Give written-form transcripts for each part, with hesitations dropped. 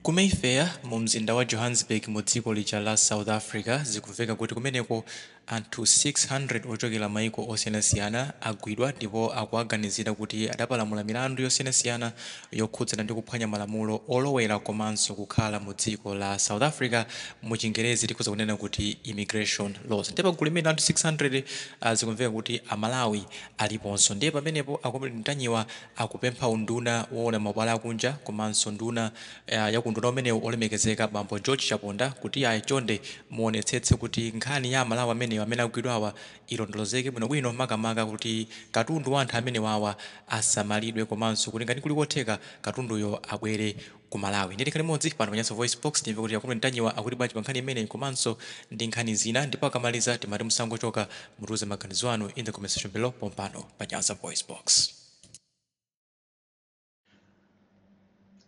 Ku Mayfair mu mzinda wa Johannesburg mu dziko lija la South Africa zikumveka kuti kumeneko anthu 600 ochokera maiko osiyanasiyana agwidwa ndipo akuwaganizira kuti adapalamula milandu yosiyanasiyana yokhudzana ndi kuphwanya malamulo olowera komanso kukhala mu dziko la South Africa, mu chingerezi tikhoza kunena kuti immigration laws. Ndipo gulu limene anthu 600 zikumveka kuti Amalawi aliponso. Ndiye pamenepo a Comrade Ntanyiwa akupempha unduna woona maubale akunja komanso nduna ya ku unduna umenewu olemekezeka bambo George Chaponda kuti ayi, chonde muonetsetse kuti nkhani ya Amalawi amenewa amene agwidwawa ilondolozeke bwinobwino, makamaka kuti katundu wa anthu amenewawa asamalidwe komanso kuti ngati kuli kotheka katunduyo abwere ku Malawi. Ndiye tikhale limodzi pano pa Nyasa VoiceBox timve kuti a Comrade Ntanyiwa akuti bwanji pa nkhani imeneyi komanso ndi nkhani zina, ndipo akamaliza timati musangochoka, mutiuze maganizo anu in the comment section below pompano pa Nyasa VoiceBox.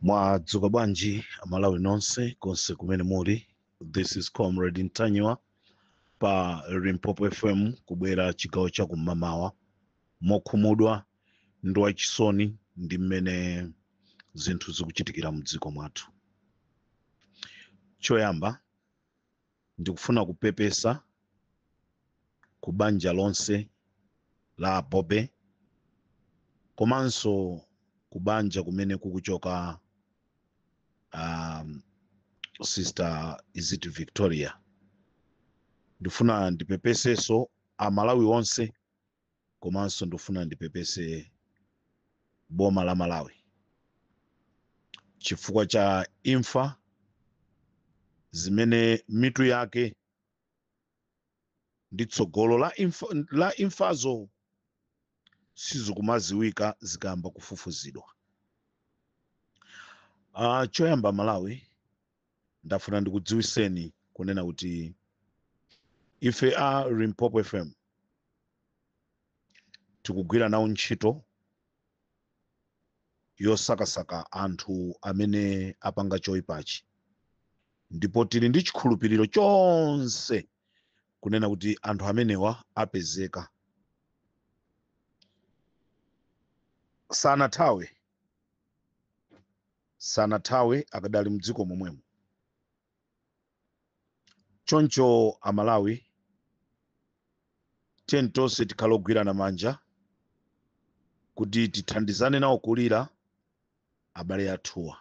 Mwadzuka bwanji Amalawi nonse konse kumene muli? This is Comrade Ntanyiwa pa Limpopo FM, kubwera chigawo cha kum'mamawa mokhumudwa ndi wachisoni ndi mmene zinthu zikuchitikira mdziko mwathu. Choyamba ndikufuna kupepesa ku banja lonse la Bobe komanso ku banja kumene kukuchoka Sister is it Victoria. Ndifuna ndipepesenso Amalawi onse komanso ndifuna ndipepese boma la Malawi chifukwa cha imfa zimene mitu yake ndi tsogolo la imfazo sizikumaziwika zikayamba kufufuzidwa. Choyamba Malawi, ndafuna ndikudziwiseni kunena kuti ife a Limpopo FM tikugwira nawo ntchito yosakasaka anthu amene apanga choyipachi, ndipo tili ndi chikhulupiriro chonse kunena kuti anthu amenewa apezeka. Sanathawe, akadali mdziko momwemo. Choncho Amalawi, tiyeni tonse tikhale ogwirana manja kuti tithandizane nawo kulira abale athuwa.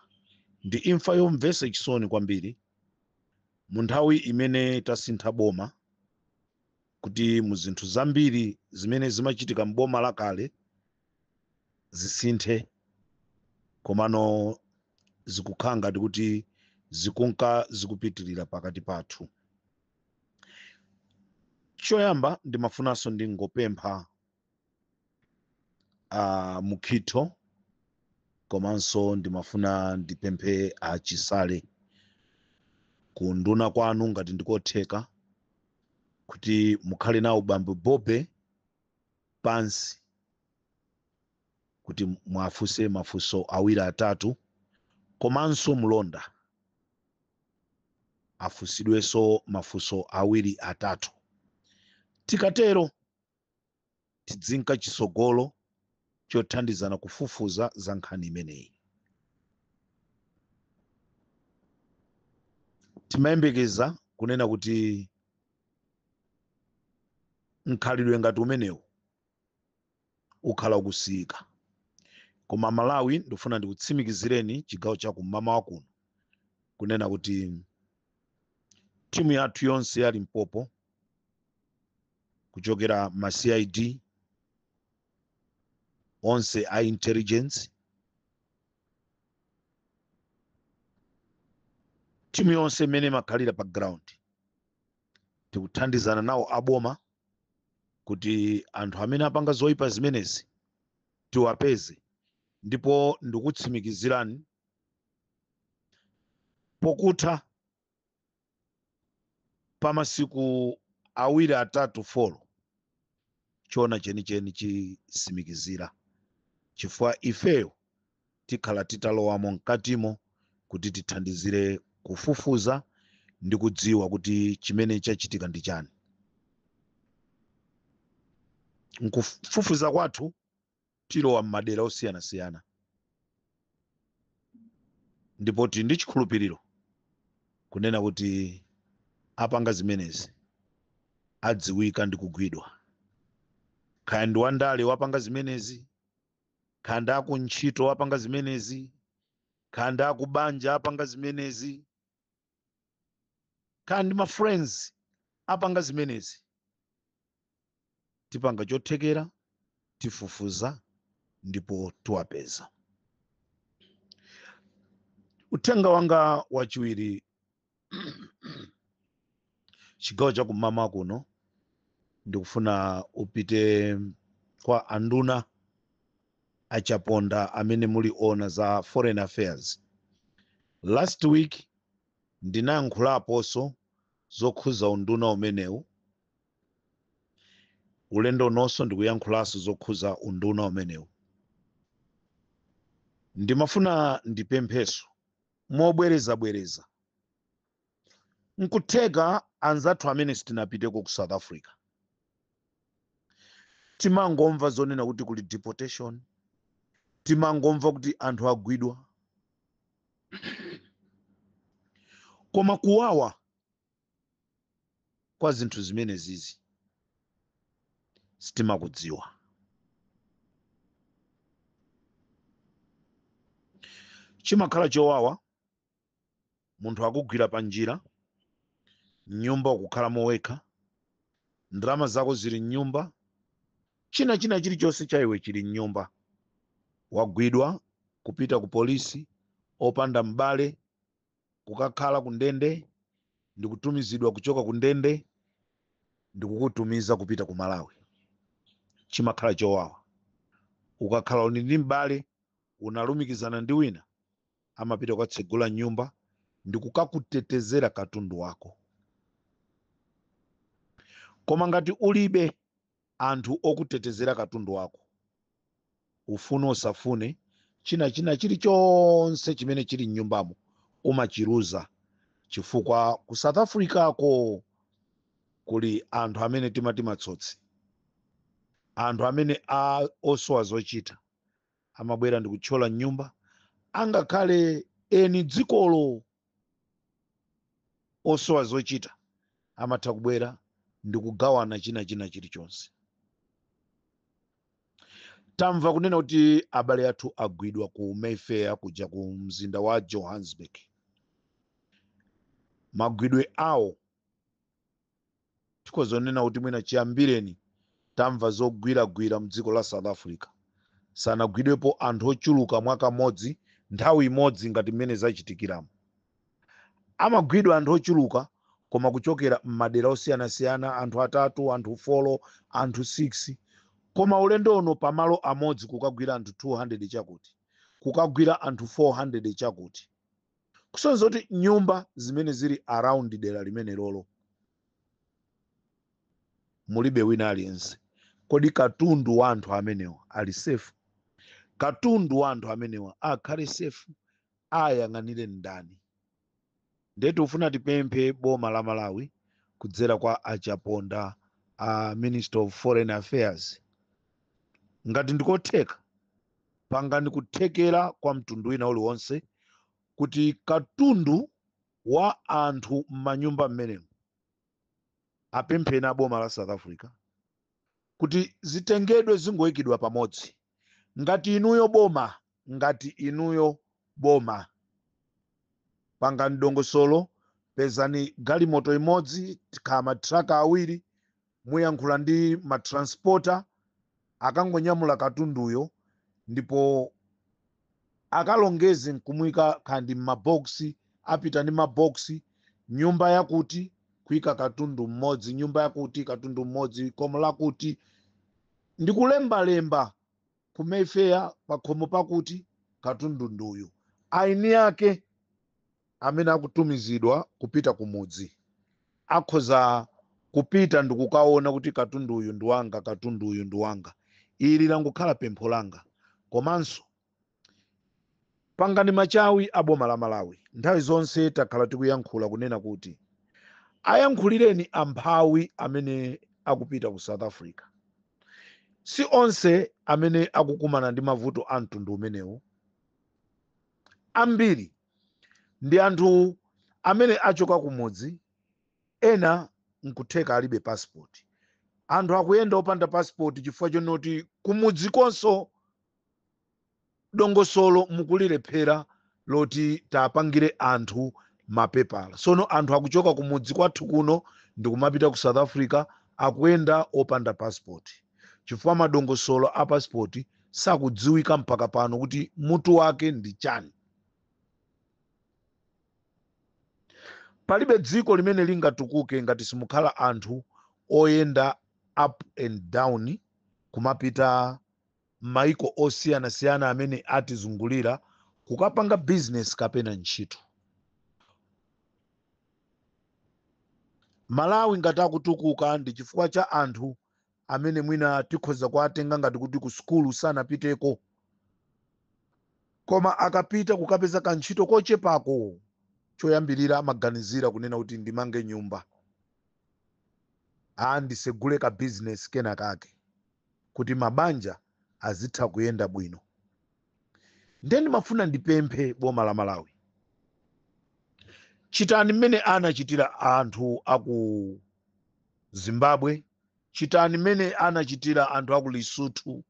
Ndi imfa yomvetsa chisoni kwambiri mu nthawi imene tasintha boma, kuti mu zinthu zambiri zimene zimachitika m'boma lakale zisinthe, komano zikukhala ngati kuti zikunka zikupitirira pakati pathu. Choyamba ndimafunanso ndingopempha Mukhito, komanso ndimafuna ndipemphe a Chisale ku nduna kwanu ngati ndikotheka kuti mukhale nawo bambo Bobe pansi kuti mwafunse mafunso awiri atatu, komanso Mlonda afunsidwenso mafunso awiri atatu. Tikatero tidzinka chisogolo chothandizana kufufuza za nkhani imeneyi. Timayembekeza kunena kuti mkhalidwe ngati umenewu ukhala ukusiyika, koma Malawi, ndifuna ndikutsimikizireni chigawo cha kum'mamawa kuno kunena kuti timu yathu yonse ya Limpopo, kuchokera ma CID onse a intelligence, timu yonse imene imakhalira pa ground, tikuthandizana nawo aboma kuti anthu amene apanga zoyipa zimenezi tiwapeze. Ndipo ndikutsimikizirani, pokutha pa masiku 2 3 4, chona chenicheni chisimikizira, chifukwa ifeyo tikhala titalowamo mkatimo kuti tithandizire kufufuza ndi kudziwa kuti chimene chachitika ndi chani. Nkufufuza kwathu tilowa m'madera osiyanasiyana. Ndipo tili ndi chikhulupiriro kunena kuti apanga zimenezi adziwika ndi kugwidwa. Kaya ndi wandale wapanga zimenezi, kaya ndi akuntchito wapanga zimenezi, kaya ndi akubanja apanga zimenezi, kaya ndi ma friends apanga zimenezi, tipanga chothekera, tifufuza ndipo tiwapeza. Uthenga wanga wachiwiri, chigawo chakum'mawa kuno, ndikufuna upite kwa anduna achaponda amene muliona za foreign affairs. Last week ndinayankhulaponso zokhuza unduna umenewu. Ulendo nonso ndikuyankhulanso zokhuza unduna umenewu. Ndimafuna ndipempheso mobwerezabwereza. Nkutheka anzathu amene sitinapiteko ku South Africa timangomva zonena kuti kuli deportation, timangomva kuti anthu agwidwa, koma kuwawa kwa zinthu zimene zizi sitimakudziwa. Chimakhala chowawa munthu akugwira pa njira, nyumba ukukhala mowekha, ndalama zako zili mnyumba, china china chilichonse cha iwe chili mnyumba, wagwidwa kupita ku polisi opanda m'bale, kukakhala ku ndende, ndikutumizidwa kuchoka ku ndende ndikukutumiza kupita ku Malawi. Chimakhala chowawa. Ukakhala uli ndi m'bale, unalumikizana ndi wina, amapita kukatsegula nyumba ndikukakutetezera katundu wako. Koma ngati ulibe anthu okutetezera katundu wako, ufune usafune, china china chilichonse chimene chili mnyumbamo umachiluza, chifukwa ku South Africa ko kuli anthu amene timati matsotsi, anthu amene osowa zochita, amabwera ndi kuthyola nyumba, angakhale eni dzikolo osowa zochita amatha kubwera ndi kugawana china china chilichonse. Tamva kunena kuti abale athu agwidwa ku Mayfair kuja ku mzinda wa Johannesburg. Magwidwe awo tikhoza kunena kuti mwina chiyambireni tamva zogwiragwira mdziko la South Africa, sanagwidwepo anthu ochuluka mwaka mmodzi nthawi imodzi ngati mmene zachitikiramo. Amagwidwa anthu ochuluka koma kuchokera m'madera osiyanasiyana, anthu 3, anthu 4, anthu 6, koma ulendo uno pamalo amodzi kukagwira anthu 200 chakuti, kukagwira anthu 400 chakuti, kusonyeza kuti nyumba zimene zili around dera limene lolo mulibe wina aliyense. Kodi katundu wa anthu amenewa ali safe? Katundu wa anthu amenewa akhale safe? Ayang'anire ndani? Ndetu ufuna tipemphe boma la Malawi kudzera kwa achaponda a Minister of Foreign Affairs, ngati ndikotheka pangani kuthekera kwa mtundu wina uliwonse kuti katundu wa anthu m'manyumba mmenemo apempheni a boma la South Africa kuti zitengedwe zingoyikidwa pamodzi. Ngati inuyo boma, ngati inuyo boma, pangani dongosolo, pezani galimoto imodzi kaya matraka awiri, muyankhula ndi matransporter akangonyamula katunduyo ndipo akalongeze nkumuyika kandi m'maboksi, apita ndi maboksi, nyumba yakuti kuyika katundu mmodzi, nyumba yakuti katundu mmodzi, khomo lakuti, ndikulembalemba ku Mayfair pa khomo pakuti katundu nduyu, aini ake amene akutumizidwa kupita kumudzi akhoza kupita ndikukaona kuti katundu uyu ndi wanga, katundu uyu ndi wanga. Ili langokhala pempho langa. Komanso pangani machawi a boma la Malawi. Nthawi zonse takhala tikuyankhula kunena kuti ayankhulireni amphawi amene akupita ku South Africa. Si onse amene akukumana ndi mavuto a mtundu umenewu. Ambiri Ndi anthu amene achoka kumudzi, ena nkutheka alibe passport. Anthu akuyenda opanda passport chifukwa chonoti kumudzi konso dongosolo mukulilephera loti tapangire anthu mapepala. Sono anthu akuchoka kumudzi kwathu kuno ndikumapita ku South Africa akuyenda opanda passport, chifukwa madongosolo a passport sakudziwika mpaka pano kuti mutu wake ndi chani. Palibe dziko limene lingatukuke ngati simukhala anthu oyenda up and down kumapita maiko osiyanasiyana amene atizungulira kukapanga business kapena ntchito. Malawi ngati akutukuka ndi chifukwa cha anthu amene mwina tikhoza kuwatenga ngati kuti ku sukulu sanapiteko, koma akapita kukapeza kantchito kochepako, choyambirira amaganizira kunena kuti ndimange nyumba, ndisegule ka business kena kake kuti mabanja azitha kuyenda bwino. Ndiye ndimafuna ndipemphe boma la Malawi, chitani mmene anachitira anthu aku Zimbabwe, chitani mmene anachitira anthu aku Lesotho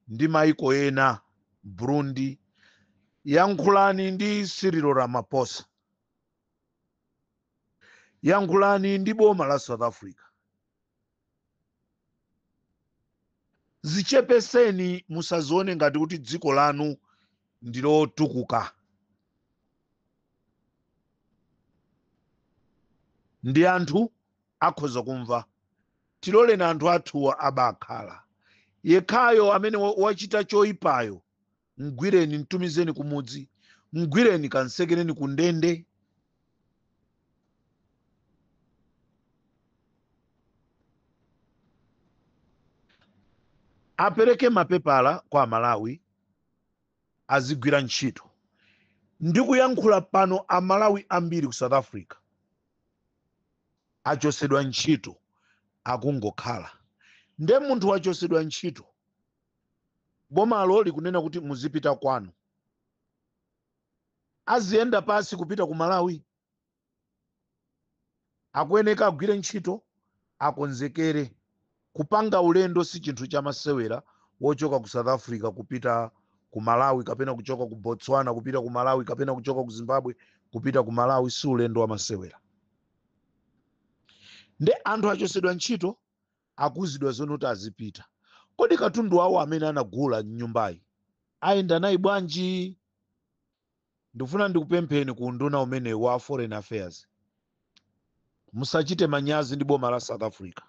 ndi maiko ena, Burundi. Yankhulani ndi Cyril Ramaphosa, yankhulani ndi boma la South Africa, zichepeseni, musazione ngati kuti dziko lanu ndilotukuka. Ndi anthu akhoza kumva. Tiloleni anthu athuwa abakhala yekhayo amene wachita choyipayo, mgwireni, mtumizeni kumudzi, mgwireni, kansekereni ku ndende. Apereke mapepala kwa Malawi azigwira ntchito. Ndikuyankhula pano Amalawi ambiri ku South Africa achosedwa ntchito, akungokhala. Nde munthu wachosedwa ntchito, bomalo likunena kuti muzipita kwanu, aziyenda pasi kupita ku Malawi. Akuyeneka agwire ntchito, akonzekere kupanga ulendo. Si chinthu chamasewera wochoka ku South Africa kupita ku Malawi, kapena kuchoka ku Botswana kupita ku Malawi, kapena kuchoka ku Zimbabwe kupita ku Malawi, si ulendo wamasewera. Nde anthu achosedwa ntchito, akuzidwa zonoti azipita. Kodi katundu wawo amene anagula mnyumbayi ayenda nayi bwanji? Ndifuna ndikupempheni ku nduna umene wa Foreign Affairs, musachite manyazi ndi boma la South Africa.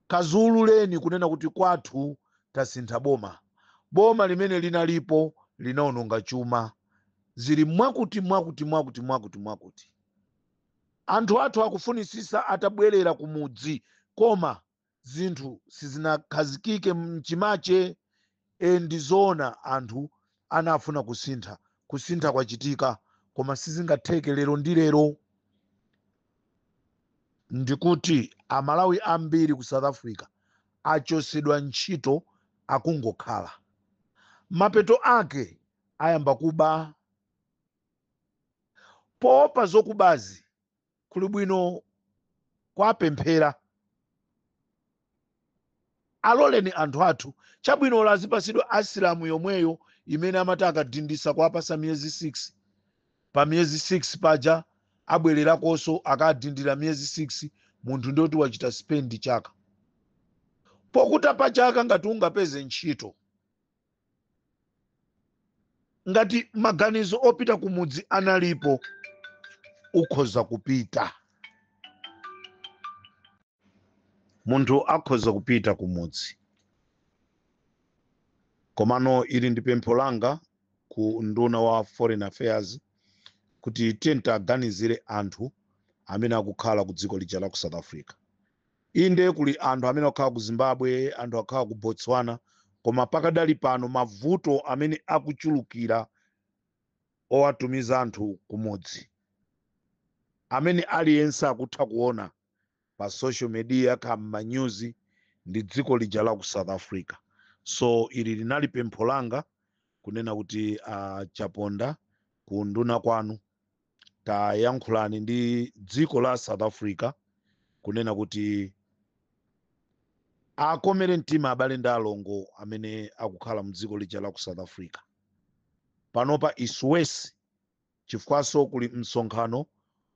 Kaziululeni kunena kuti kwathu tasintha boma, boma limene linalipo linaononga chuma, zili mwakuti mwakuti mwakuti mwakuti mwakuti. Anthu athu akufunisisa atabwerera kumudzi, koma zinthu sizinakhazikike mchimache. Ndizoona anthu anafuna kusintha, kusintha kwachitika, koma sizingatheke lero ndi lero. Ndikuti Amalawi ambiri ku South Africa achosedwa ntchito, akungokhala. Mapeto ake ayamba kuba. Poopa zokubazi, kuli bwino kwapemphera, aloleni anthu athu. Chabwino lazipasidwa asilamu yomweyo imene amati akadindisa kuwapasa miyezi 6. Pa miyezi 6 paja abwererakonso akadindira miyezi 6. Munthu ndiyoti wachita spend chaka. Pokuta pa chaka ngati ungapeze ntchito, ngati maganizo opita kumudzi analipo, ukhoza kupita. Munthu akhoza kupita kumudzi. Komano ili ndi pempho langa ku nduna wa Foreign Affairs kuti tiye tiaganizire anthu amene akukhala ku dziko lija la ku South Africa. Inde kuli anthu amene akukhala ku Zimbabwe, anthu akukhala ku Botswana, koma pakadali pano mavuto amene akuchulukira owatumiza anthu kumudzi, amene aliyense akutha kuona pa social media kama news, ndi dziko lija la ku South Africa. So ili linali pempho langa kunena kuti Chaponda, ku nduna kwanu. Tayankhulani ndi dziko la South Africa kunena kuti akomere mtima abale ndi alongo amene akukhala mdziko lija la ku South Africa. Panopa iswesi chifukwaso kuli msonkhano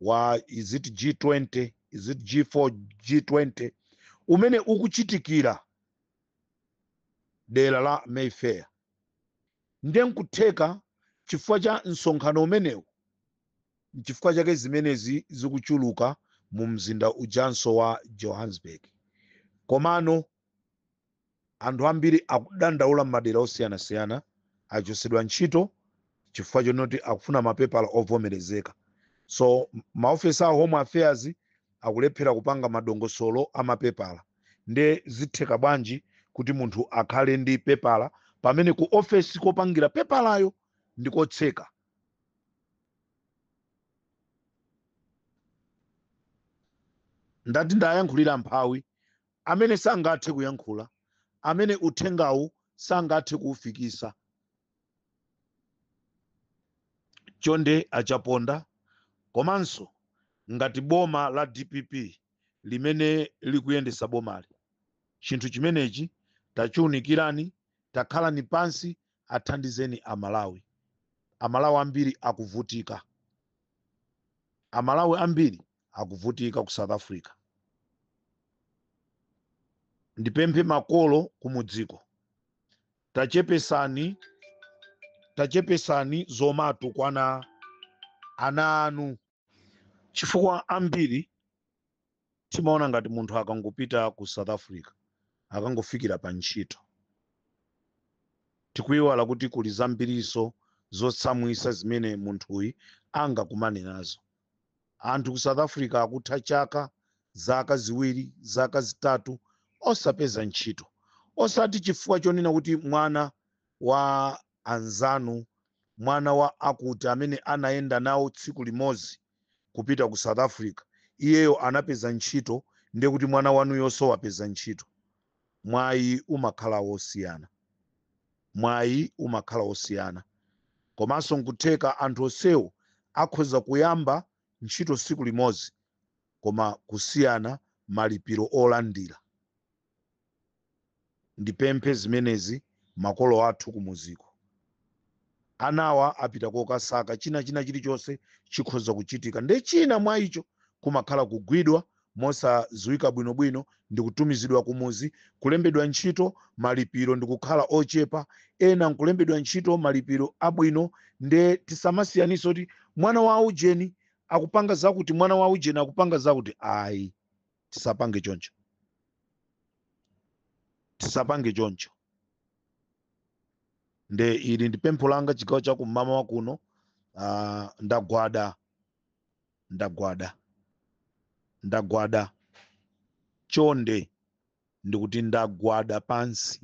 wa, is it G20, is it G4, G20, umene ukuchitikira dera la Mayfair. Ndiye nkutheka chifukwa cha msonkhano umenewu, nchifukwa chake zimenezi zikuchuluka mu mzinda ujanso wa Johannesburg. Komano anthu ambiri akudandaula m'madera osiyanasiyana, achosedwa ntchito chifukwa chonoti akufuna mapepala ovomerezeka. So maofesa a Home Affairs akulephera kupanga madongosolo a mapepala. Nde zitheka bwanji kuti munthu akhale ndi pepala pamene ku ofesi kopangira pepalayo ndikotseka? Ndati ndayankhulira mphawi amene sangathe kuyankhula, amene uthengawu sangathe kuwufikisa. Chonde achaponda, komanso ngati boma la DPP limene likuyendesa bomali, chinthu chimenechi tachiunikirani, takhalani pansi, athandizeni Amalawi. Amalawi ambiri akuvutika, Amalawi ambiri akuvutika ku South Africa. Ndipemphe makolo kumudziko, tachepesani zomatu kwana ana anu, chifukwa ambiri timaona ngati munthu akangopita ku South Africa akangofikira pa ntchito. Tikuyiwala kuti kuli zambiriso zotsamwisa zimene munthuyi angakumane nazo. Anthu ku South Africa akutha chaka, zaka 2, zaka 3 osapeza ntchito, osati chifukwa chonena kuti mwana wa anzanu, mwana wa akuti amene anayenda nawo tsiku limodzi kupita ku South Africa, iyeyo anapeza ntchito, ndiye kuti mwana wanuyonso wapeza ntchito. Mwayi umakhala wosiyana, mwayi umakhala wosiyana. Komanso nkutheka anthu onsewo akhoza kuyamba ntchito tsiku limodzi, koma kusiyana malipiro olandira. Ndipemphe zimenezi makolo athu kumuziko. Anawa apita kokasaka, china chilichonse chikhoza kuchitika. Ndi china mwa icho kumakhala kugwidwa mosadziwika bwinobwino ndi kutumizidwa kumuzi, kulembedwa ntchito malipiro ndi kukhala ochepa, ena nkulembedwa ntchito malipiro abwino. Nde tisamasiyanise kuti mwana wa ujeni akupanga zakuti, mwana wa ujeni akupanga zakuti. Ayi, tisapange choncho, tisapange choncho. Nde ili ndi pempho langa chigawo cha kum'mawa kuno. Ndagwada, ndagwada, ndagwada chonde, ndikuti ndagwada pansi,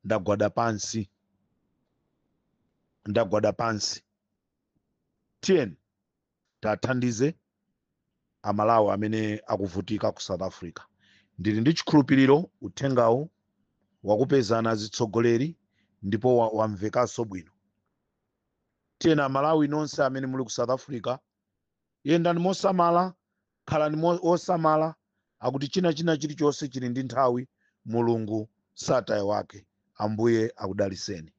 ndagwada pansi, ndagwada pansi. Tiyeni tathandize Amalawi amene akuvutika ku South Africa. Ndili ndi chikhulupiriro uthengawu wakupezana azitsogoleri ndipo wamvekanso bwino. Tiyeni Amalawi nonse amene muli ku South Africa, yendani mosamala, khalani osamala, akuti china chilichonse chili ndi nthawi. Mulungu sataya wake. Ambuye akudaliseni.